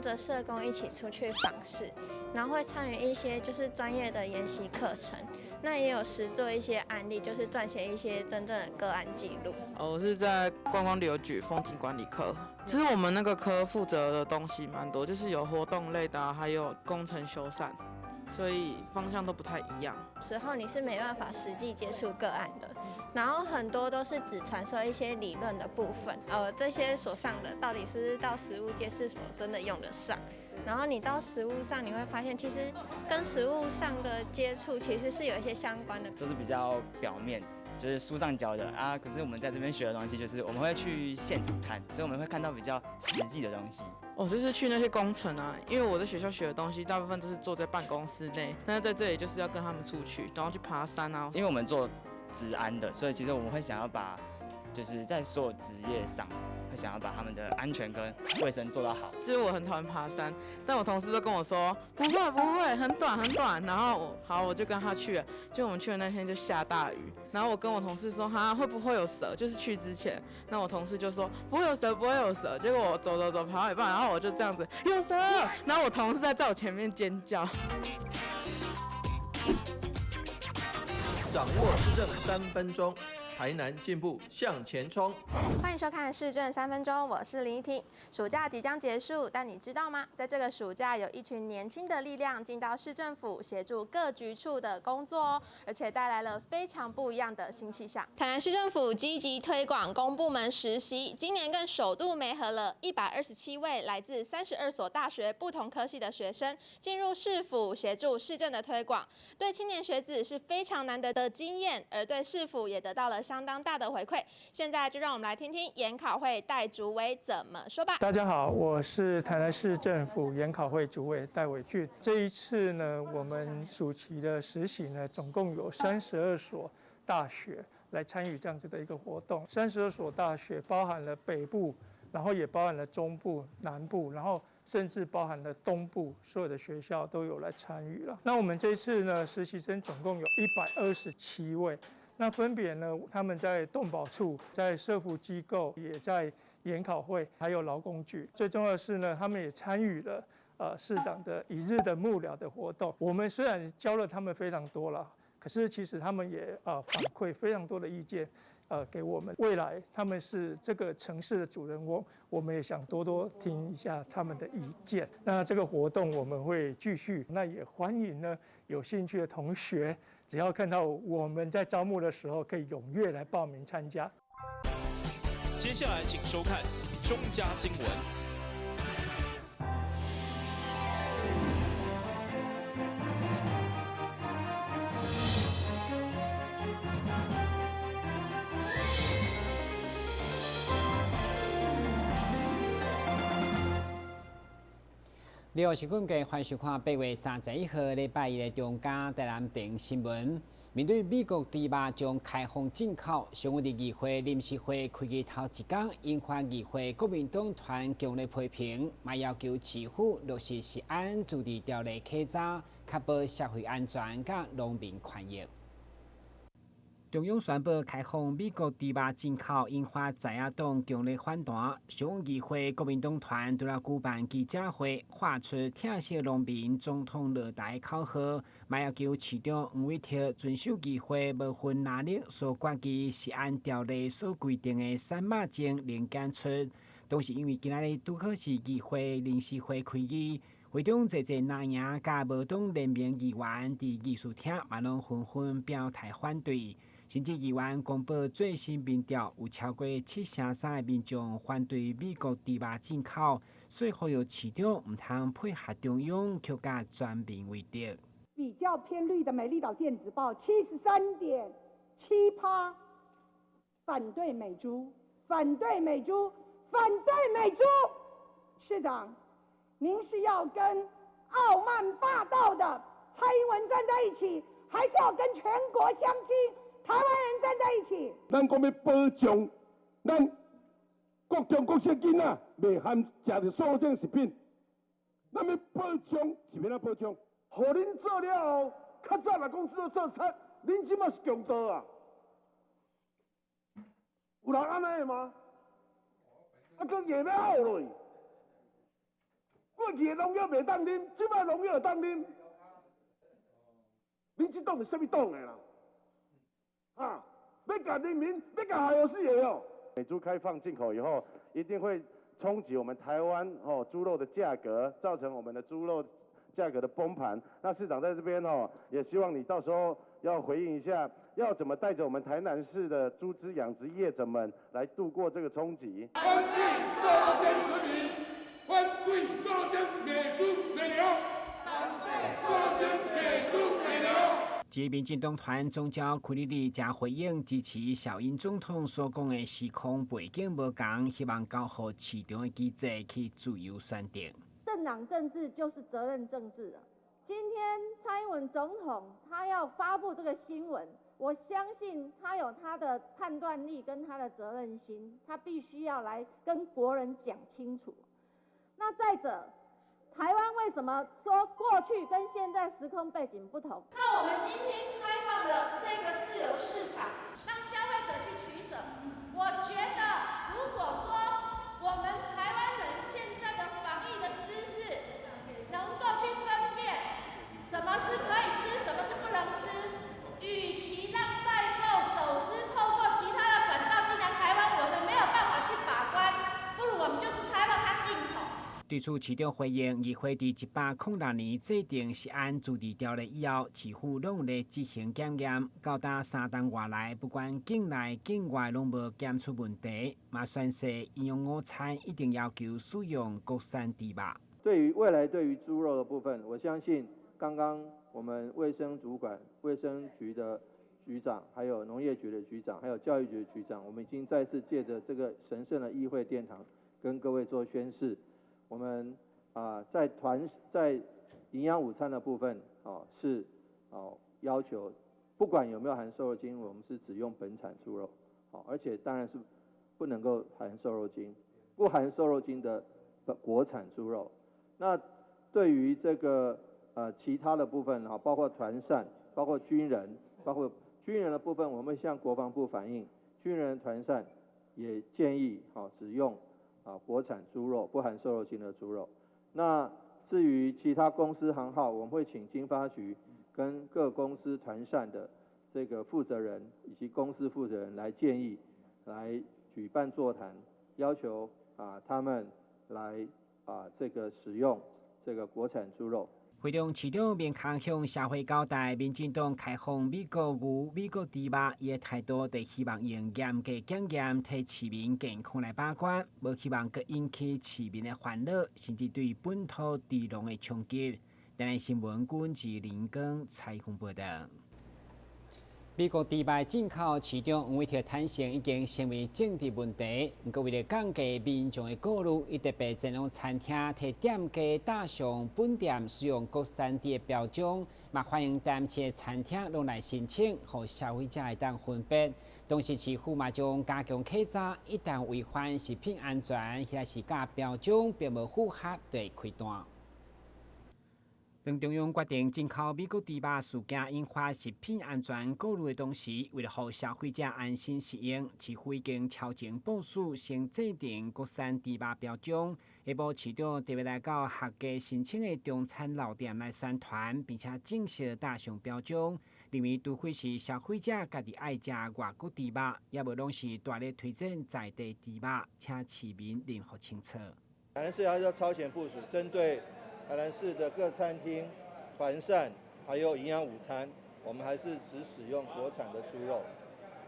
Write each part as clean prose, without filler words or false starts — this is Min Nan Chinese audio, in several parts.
着社工一起出去訪視，然後會參與一些就是專業的研習課程，那也有實做一些案例，就是撰寫一些真正的個案記錄。我是在觀光旅遊局風景管理科，其實我們那個科負責的東西蠻多，就是有活動類的，還有工程修繕，所以方向都不太一樣。時候你是沒辦法實際接觸個案的，然後很多都是只傳授一些理論的部分，這些所上的到底是到實務界是否真的用得上？然後你到實務上你會發現，其實跟實務上的接觸其實是有一些相關的，都是比較表面，就是書上教的啊。可是我們在這邊學的東西，就是我們會去現場看，所以我們會看到比較實際的東西。我就是去那些工程啊，因為我在學校學的東西大部分都是坐在辦公室內，但是在這裡就是要跟他們出去，然後去爬山啊。因為我們做職安的，所以其實我們會想要把，就是在所有職業上，會想要把他們的安全跟衛生做到好。就是我很討厭爬山，但我同事都跟我說不會不會，很短很短。然後我好，我就跟他去了。就我們去的那天就下大雨，然後我跟我同事說哈，會不會有蛇？就是去之前，那我同事就說不會有蛇，不會有蛇。結果我走走走，爬到一半，然後我就這樣子有蛇，然後我同事在我前面尖叫。掌握市政3分鐘。台南進步向前衝！歡迎收看《市政三分鐘》，我是林依婷。暑假即將結束，但你知道嗎？在這個暑假，有一群年輕的力量進到市政府，協助各局處的工作哦，而且帶來了非常不一樣的新氣象。台南市政府積極推廣公部門實習，今年更首度媒合了127位來自32所大學不同科系的學生進入市府協助市政的推廣，對青年學子是非常難得的經驗，而對市府也得到了相當大的回饋。現在就讓我們來聽聽研考會戴主委怎麼說吧。大家好，我是台南市政府研考會主委戴偉俊。這一次呢，我們暑期的實習呢，總共有32所大學來參與這樣子的一個活動。32所大學包含了北部，然後也包含了中部、南部，然後甚至包含了東部，所有的學校都有來參與了。那我們這次呢，實習生總共有127位。那分別呢，他們在動保處、在社福機構、也在研考會，還有勞工局。最重要的是呢，他們也參與了市長的一日的幕僚的活動。我們雖然教了他們非常多了，可是其實他們也反饋非常多的意見，給我們。未來他們是這個城市的主人翁，我們也想多多聽一下他們的意見。那這個活動我們會繼續，那也歡迎呢有興趣的同學，只要看到我們在招募的時候，可以踴躍來報名參加。接下來請收看中嘉新聞。你好，是今嘅歡迎收看8月31號禮拜一的中嘉台南電新聞。面對美國豬肉將開放進口，上午佇議會臨時會開議頭一工，引發議會國民黨團強烈批評，嘛要求市府落實食安自治條例稽查，確保社會安全佮農民權益。中央宣布開放美國豬肉進口，引發在野黨強烈反彈。上午議會國民黨團除了舉辦記者會，喊出疼惜農民、總統落台口號，嘛要求市長黃偉哲遵守議會無分藍綠所決議食安條例所規定的散肉證零檢出。都是因為今仔日拄好是議會臨時會開議。會中濟濟藍營佮無黨聯盟議員佇議事廳嘛攏紛紛表態反對。甚至議員公布最新民調，有超過73%的民眾反對美國豬肉進口，所以呼籲市長毋通配合中央，卻佮全民為敵。比較偏綠的《美麗島電子報》73.7%反對美豬，反對美豬，反對美豬。市長，您是要跟傲慢霸道的蔡英文站在一起，還是要跟全國鄉親台灣人站在一起？咱講欲保障咱國中國小囡仔袂含食著塑膠食品，咱欲保障是欲按怎保障？予恁做了後，較早若講做做賊，恁這馬是強盜啊！有人按呢的嗎？啊，閣硬欲拗落去，我過去的農藥袂當啉，這擺農藥會當啉。恁這黨是啥物黨的啦？啊，欲共人民，欲共害死的哦！美豬開放進口以後，一定會衝擊我們台灣哦豬肉的價格，造成我們的豬肉價格的崩盤。那市長在這邊哦，也希望你到時候要回應一下，要怎麼帶着我們台南市的豬隻養殖業者們來度過這個衝擊。反對瘦肉精食品，反對瘦肉精美豬美牛，反對瘦肉精美豬美牛。至於民進黨團總召柯立立則回應支持小英總統所講的時空背景無仝，希望交予市場的機制去自由選擇。政黨政治就是責任政治。今天蔡英文總統他要發布這個新聞，我相信他有他的判斷力跟他的責任心，他必須要來跟國人講清楚。那再者，台灣為什麼說過去跟現在時空背景不同？那我們今天開放了這個自由市場，讓消費者去取捨。我覺得，如果說我們台灣人現在的防疫的知識，能夠去分辨什麼是可以吃，什麼是不能吃，與其讓代購走私透過其他的管道進來台灣，我們沒有辦法去把關，不如我們就是開放它進口。對此，市長回應，議會佇106年制定食安自治條例以後，市府攏有咧執行檢驗，到今3冬外來，不管境內境外攏無檢出問題。嘛宣示營養午餐一定要求使用國產豬肉。對於未來對於豬肉的部分，我相信剛剛我們衛生主管、衛生局的局長，還有農業局的局長，還有教育局的局長，我們已經再次借著這個神聖的議會殿堂，跟各位做宣示。我們啊，在團在營養午餐的部分，哦是哦要求，不管有沒有含瘦肉精，我們是只用本產豬肉，好，而且當然是不能夠含瘦肉精，不含瘦肉精的國產豬肉。那對於這個其他的部分哈，包括團膳，包括軍人，包括軍人的部分，我們向國防部反映，軍人團膳也建議好只用啊，國產豬肉，不含瘦肉精的豬肉。那至於其他公司行號，我們會請經發局跟各公司團膳的這個負責人以及公司負責人來建議，來舉辦座談，要求啊他們來啊這個使用這個國產豬肉。會中市長明確向社會交代，民進黨開放美國牛、美國豬肉，伊的態度就希望用嚴格檢驗替市民健康來把關，無希望閣引起市民的煩惱，甚至對本土豬農的衝擊。台南新聞軍志林光採訪報導。美國豬肉進口市長黃偉哲坦承已經成為政治問題，毋過為了降低民眾的顧慮，伊特別前往餐廳替店家打上本店使用國產豬的標章，嘛歡迎台南市的餐廳攏來申請，予消費者會當分辨。同時，市府嘛將加強稽查，一旦違反食品安全，或者是佮標章並無符合，就會開單。當中央決定進口美國豬肉事件引發食品安全顧慮的同時，為了予消費者安心食用，市府已經超前部署，先制定國產豬肉標章。下晡市長特別來到合格申請的中餐老店來宣傳，並且正式打上標章，認為除非是消費者家己愛食外國豬肉，抑無攏是大力推薦在地豬肉，請市民認予清楚。台南市還要超前部署，針對台南市的各餐廳、團膳還有營養午餐，我們還是只使用國產的豬肉。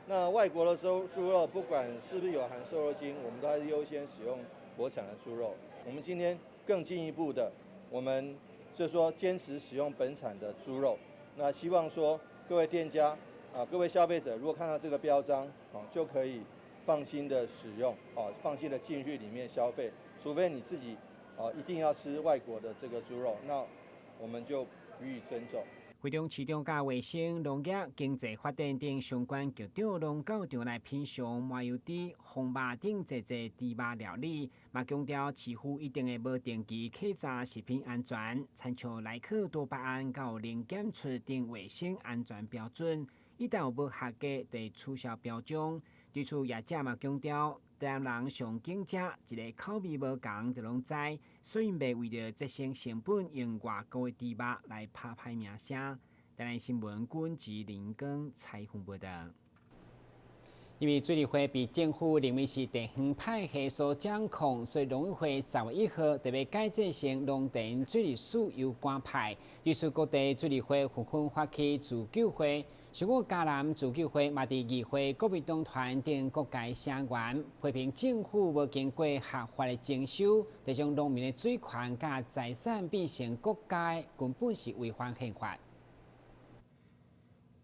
那外國的豬肉，不管是不是有含瘦肉精，我們都還是優先使用國產的豬肉。我們今天更進一步的，我們就是說堅持使用本產的豬肉。那希望說各位店家啊，各位消費者，如果看到這個標章啊，就可以放心的使用啊，放心的進去裡面消費，除非你自己啊，一定要吃外國的這個豬肉，那我們就予以尊重。會中市長佮衛生、農業、經濟發展等相關局長攏到場來品嘗麻油豬、紅肉等濟濟豬肉料理，嘛強調市府一定會無定期稽查食品安全，親像萊克多巴胺佮零檢出等衛生安全標準，一旦有無合格，就會取消標章。對此業者嘛強調，台南人上緊食，一个口味無仝就攏知，所以袂為著節省成本，用外國的豬肉來拍歹名聲。台南新聞軍吉林光採訪報導。因為水利會被政府認為是地方派系所掌控，所以農委會10月1號特別改制成農田水利署由官派，於是各地水利會紛紛發起自救會。像我嘉南自救會嘛，佇議會、國民黨團等各界聲援，批評政府無經過合法的徵收，就將農民的水權佮財產變成國家的，根本是違反憲法。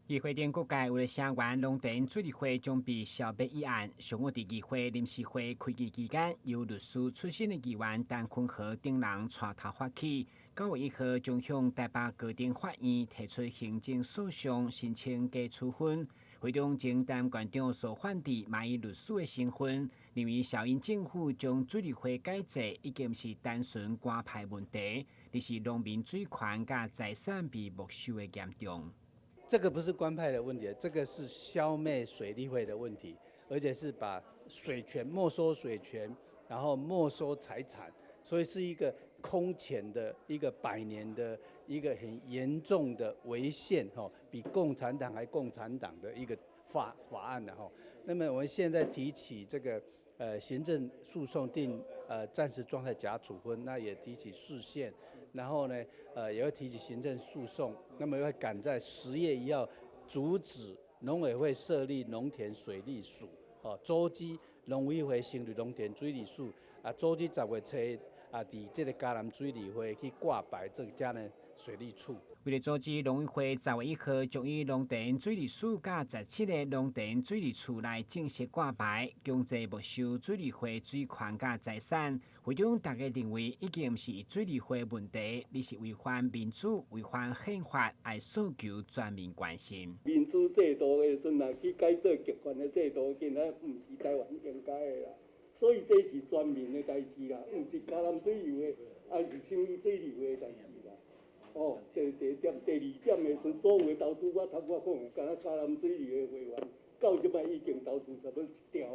議會頂各界為了聲援農田水利會將被消滅議案，上午佇議會臨時會開議期間，由律師出身的議員陳坤和等人帶頭發起，9月1號將向台北高等法院提出行政訴訟，申請解處分。會中前陳縣長蘇煥智嘛以律師的身份，認為小英政府將水利會改制已經毋是單純官派問題，而是農民水權佮財產被沒收的嚴重。這個不是官派的問題，這個是消滅水利會的問題，而且是把水權沒收水權，然後沒收財產，所以是一個空前的一個百年的一個很嚴重的違憲，比共產黨還共產黨的一個法案的哈。那麼我們現在提起這個行政訴訟定暫時狀態假處分，那也提起釋憲。然後呢，也會提起行政訴訟，那麼會趕在10月1號阻止農委會設立農田水利署，哦，阻止農委會成立農田水利署，啊，阻止10月初啊，佇這个嘉南水利會去掛牌這個嘉南水利處。為了阻止農委會10月1號將以農田水利署佮17個農田水利處來正式掛牌，強制沒收水利會水權佮財產，會中大家認為已經毋是水利會問題，而是違反民主、違反憲法，愛訴求全民關心。民主制度的時陣啊，去改做極權的制度，今仔毋是台灣應該的啦。所以這是全民的代誌啦，毋是嘉南水利會，還是啥物水利會的代誌啦。哦，第一點，第二點的時陣，所有的投資我頭拄仔講，敢若嘉南水利的會員，到這擺已經投資差不多一兆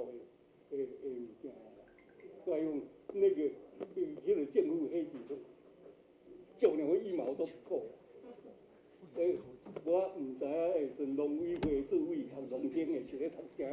的物件啦。所以講那個，彼個政府彼時陣，照兩個一毛都不扣。所以我毋知影的時陣，農委會主委讀農經的是咧讀啥？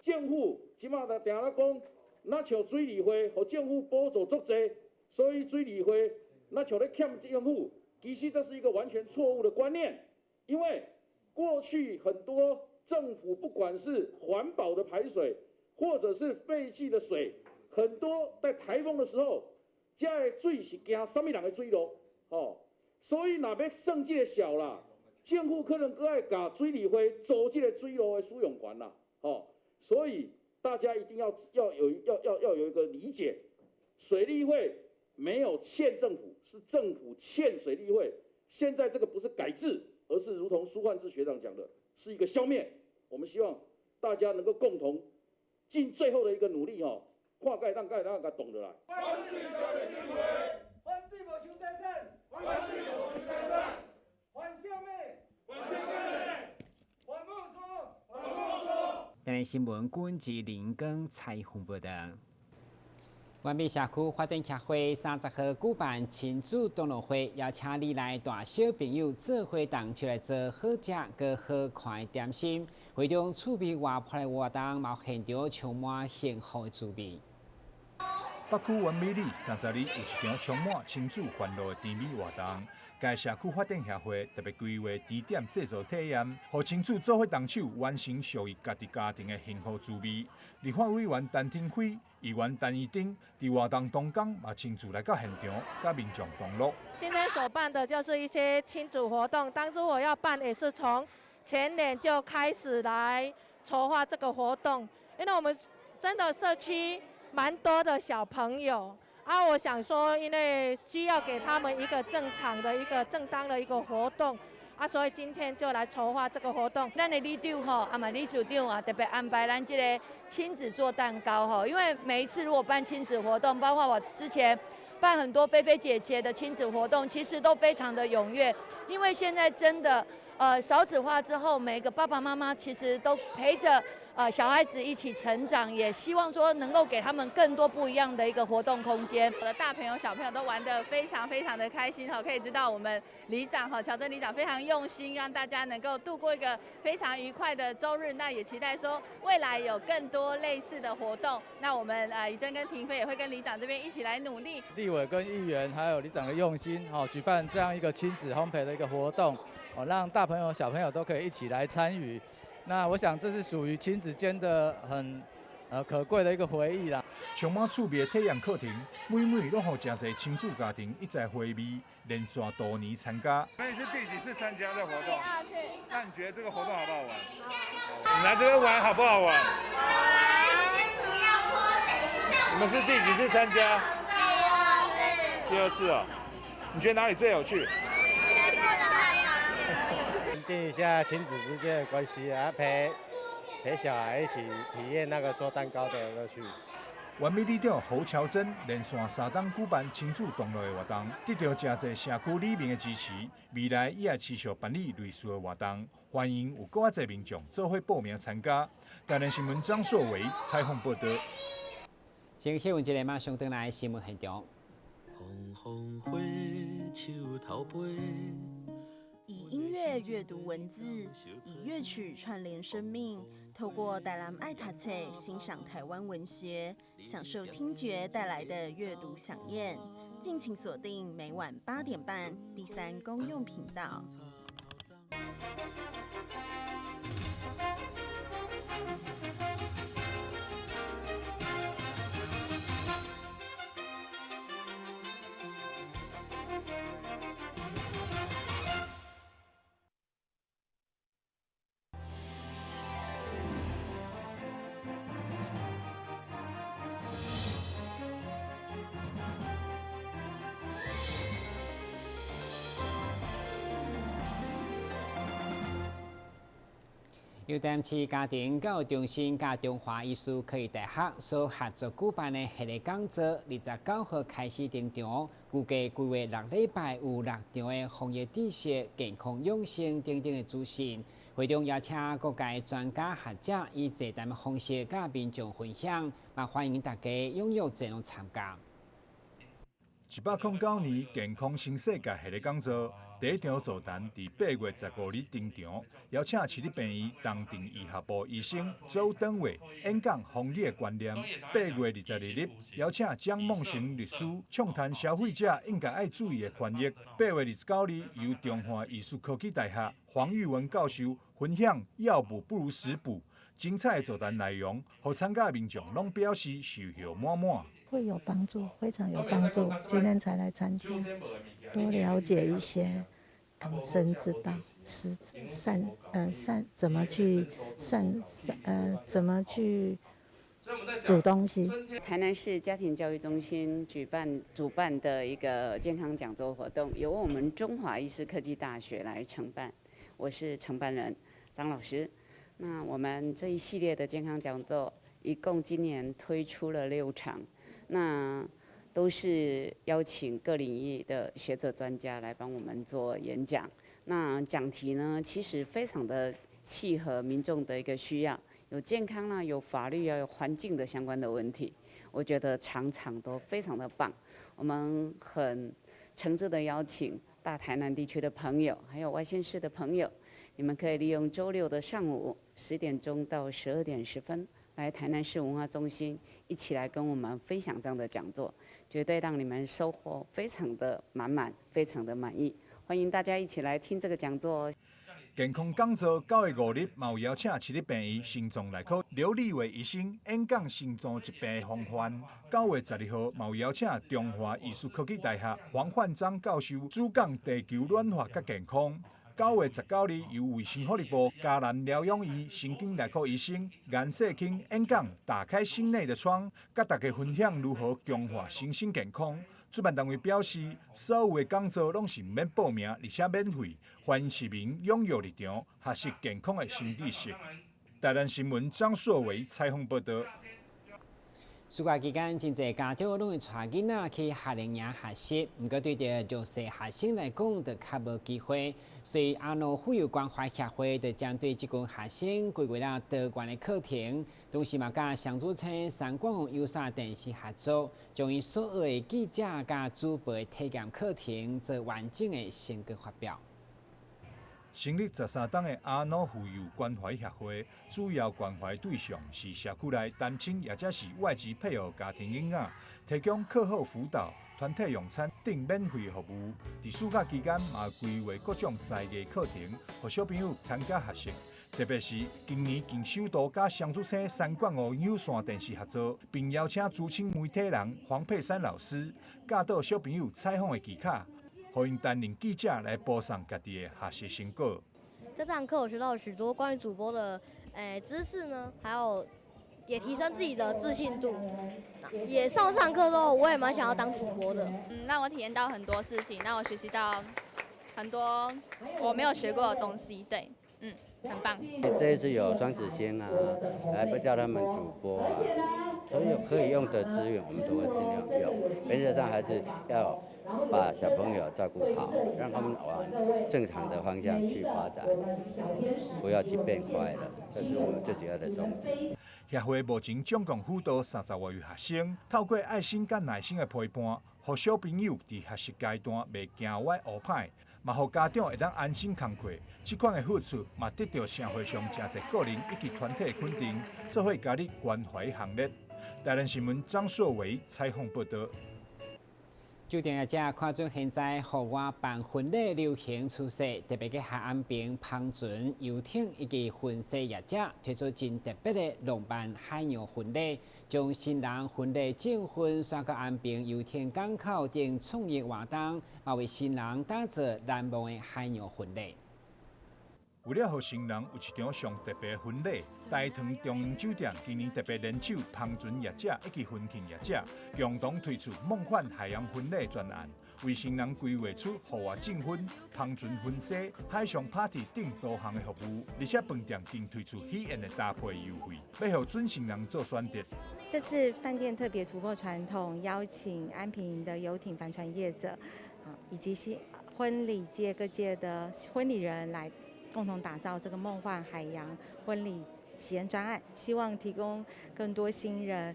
政府這馬定定咧講，若像水利會，予政府補助足濟，所以水利會若像咧欠政府。其實這是一個完全錯誤的觀念，因為過去很多政府不管是環保的排水，或者是廢棄的水，很多在颱風的時候，這个水是驚啥物人的水路，吼，所以若欲算這个數啦，政府可能閣愛共水利會租這个水路的使用權啦，吼，所以大家一定要有一個理解，水利會沒有欠政府，是政府欠水利會。現在這個不是改制，而是如同蘇煥智學長講的，是一個消滅。我們希望大家能夠共同盡最後的一個努力，吼，看蓋當蓋當共擋落來。反對消滅水利會，反對沒收財產，反對沒收財產，反消滅，反消滅，反沒收，反沒收。台南新聞軍自林光採訪報道。員美社區發展協會30號舉辦親子同樂會，邀請里內大小朋友做伙動手來做好食閣好看的點心。會中趣味活潑的活動，嘛現場充滿幸福的滋味。北區員美里32有一場充滿親子歡樂的甜美活動。該社區發展協會特別規劃甜點製作體驗，予親子做伙動手完成屬於家己家庭的幸福滋味。立法委員陳亭妃、議員陳怡貞佇活動當中嘛親自來到現場，佮民眾同樂。今天所辦的就是一些親子活動，當初我要辦也是從前年就開始來籌劃這個活動，因為我們真的社區蠻多的小朋友。啊，我想說，因為需要給他們一個正常的一個正當的一個活動，啊，所以今天就來籌劃這個活動。咱的里長吼，啊嘛理事長啊，特別安排咱這個親子做蛋糕吼，因為每一次如果辦親子活動，包括我之前辦很多菲菲姐姐的親子活動，其實都非常的踴躍，因為現在真的，少子化之後，每個爸爸媽媽其實都陪着。小孩子一起成长，也希望说能够给他们更多不一样的一个活动空间。我的大朋友小朋友都玩得非常非常的开心哈，可以知道我们里长哈乔真里长非常用心，让大家能够度过一个非常愉快的周日。那也期待说未来有更多类似的活动。那我们怡珍跟婷飞也会跟里长这边一起来努力。立委跟议员还有里长的用心哈，举办这样一个亲子烘焙的一个活动，哦，让大朋友小朋友都可以一起来参与。那我想这是属于亲子间的很可贵的一个回忆啦。充满趣味的体验课程，每每拢予真济亲子家庭一再回味，连续多年参加。那你是第几次参加这活动？第二次。那你觉得这个活动好不好玩？好。你来这边玩好不好玩？好玩。你们是第几次参加？第二次。第二次哦，你觉得哪里最有趣？全部都很有趣。增进一下亲子之间的关系啊，陪陪小孩一起体验那个做蛋糕的乐趣。原美里长侯乔珍连续三冬举办亲子同乐的活动，得到真济社区里民的支持。未来伊也持续办理类似的活动，欢迎有阁较济民众做伙报名参加。台南新闻张硕维采访报道。先休一下，马上转来新闻现场。红红火，树头飞。以音乐阅读文字，以乐曲串联生命。透过台南爱读册欣赏台湾文学，享受听觉带来的阅读飨宴。敬请锁定每晚8点半第三公用频道。由台南市家庭教育中心佮中华医事科技大学所合作举办的系列讲座，29号开始登场，预计规划6礼拜有六场的防疫知识、健康养生等等的资讯。会中邀请各界专家学者以座谈的方式佮民众分享，嘛欢迎大家踴跃前来参加。109年健康新世界系列讲座，第一场座谈伫8月15日登场，邀请市立病院重症医学部医生周登伟演讲防疫的观念。8月22日，邀请江梦成律师畅谈消费者应该爱注意的权益。8月29日，由中华医事科技大学黄玉文教授分享药补不如食补，精彩的座谈内容，予参加的民众拢表示收效满满。会有帮助，非常有帮助。今天才来参加，多了解一些养生之道，食善善怎么去善善怎么去煮东西。台南市家庭教育中心举办主办的一个健康讲座活动，由我们中华医事科技大学来承办，我是承办人张老师。那我们这一系列的健康讲座，一共今年推出了6场。那都是邀请各领域的学者专家来帮我们做演讲。那讲题呢，其实非常的契合民众的一个需要，有健康啦，有法律啊，有环境的相关的问题。我觉得场场都非常的棒。我们很诚挚的邀请大台南地区的朋友，还有外县市的朋友，你们可以利用周六的上午10点钟到12点10分。来台南市文化中心一起来跟我们分享这样的讲座，绝对让你们收获非常的满满，非常的满意。欢迎大家一起来听这个讲座。健康讲座9月5日，嘛有邀请市立病院心脏内科刘立伟医生演讲心脏疾病的防范。9月12号，嘛有邀请中华医事科技大学黄焕章教授主讲地球暖化佮健康。9月19日，由卫生福利部嘉南疗养院神经内科医生颜世清演讲，打开心内的窗，佮大家分享如何强化身心健康。主办单位表示，所有的讲座拢是毋免报名，而且免费，欢迎市民踊跃入场，学习健康的新知识。台南新闻张硕维采访报道。暑假期間，真濟家長攏會帶囡仔去夏令營學習，毋過對著弱勢學生來講，就較無機會。所以阿諾婦幼關懷協會就針對這群學生規劃了多元的課程，同時嘛，佮雙子星三冠王有線電視合作，將𪜶所學的記者佮主播的體驗課程做完整的成果發表。成立13冬的阿諾婦幼關懷協會，主要關懷對象是社區內單親抑者是外籍配偶家庭囡仔，提供課後輔導、團體用餐等免費服務。佇暑假期間，嘛規劃各種才藝課程，予小朋友參加學習。特別是今年更首度佮雙子星三冠王有線電視合作，並邀請資深媒體人黃佩珊老師教導小朋友採訪的技巧。予𪜶擔任記者來播送家己的學習成果。這堂課我學到了許多關於主播的知識呢，還有也提升自己的自信度。也上這堂課之後，我也蠻想要當主播的。讓我體驗到很多事情，讓我學習到很多我沒有學過的東西。對，很棒。這一次有雙子星啊，來不教他們主播啊，所有可以用的資源，我們都會盡量用。原則上還是要把小朋友照顧好，讓他們往正常的方向去發展，不要去變壞了，這是我們最主要的宗旨。協會目前總共輔導30外位學生，透過愛心佮耐心的陪伴，予小朋友佇學習階段袂驚歪學歹，嘛予家長會當安心工課。這款的付出嘛得著社會上誠濟個人以及團體的肯定，做伙加入關懷行列。台南新聞張碩偉採訪報道。酒店業者看準現在戶外辦婚禮流行趨勢，特別去合安平帆船、遊艇以及婚紗業者推出真特別的浪漫海洋婚禮，將新人婚禮證婚徙到安平遊艇港口等創意活動，嘛為新人打造難忘的海洋婚禮。為了予新人有一場上特別的婚禮，大唐中央酒店今年特別聯手帆船業者以及婚慶業者，共同推出夢幻海洋婚禮專案，為新人規劃出戶外證婚、帆船婚紗、海上 party 等多項的服務，而且飯店更推出喜宴的搭配優惠，欲予準新人做選擇。這次飯店特別突破傳統，邀請安平的遊艇帆船業者，以及新婚禮界各界的婚禮人來共同打造這個夢幻海洋婚禮喜宴專案，希望提供更多新人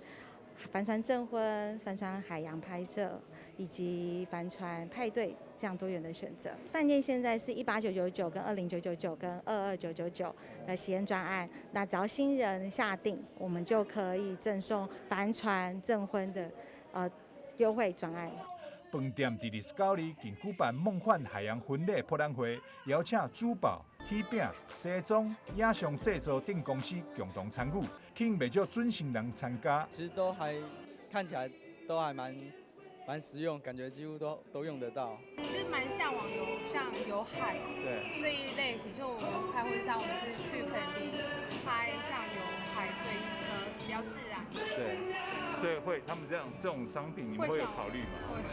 帆船證婚、帆船海洋拍攝以及帆船派對這樣多元的選擇。飯店現在是18999跟20999跟22999的喜宴專案，那只要新人下訂，我們就可以贈送帆船證婚的優惠專案。飯店佇29日更舉辦夢幻海洋婚禮博覽會，邀請珠寶、喜餅、西裝、影像製作等公司共同參與，吸引袂少準新人參加。其實都還看起來都還蠻實用，感覺幾乎都用得到。就是蠻嚮往有像有海這一類型，就我們拍婚紗，我們是去墾丁拍像有海這一個比較自然。對，所以會他們這樣這種商品，你們會有考慮嗎？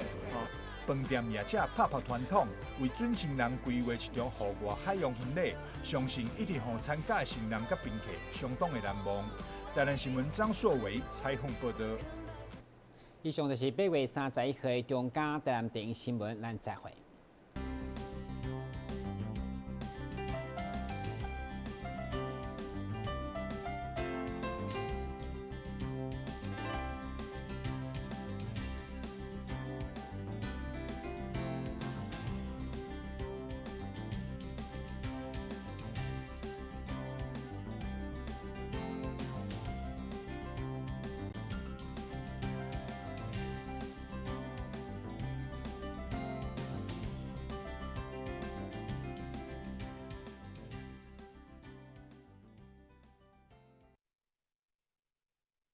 會。飯店業者拍破傳統，為準新人規劃一場戶外海洋婚禮，相信一定予參加的新人佮賓客相當的難忘。台南新聞張碩偉採訪報道。以上就是8月31號中嘉台南電視新聞，咱再會。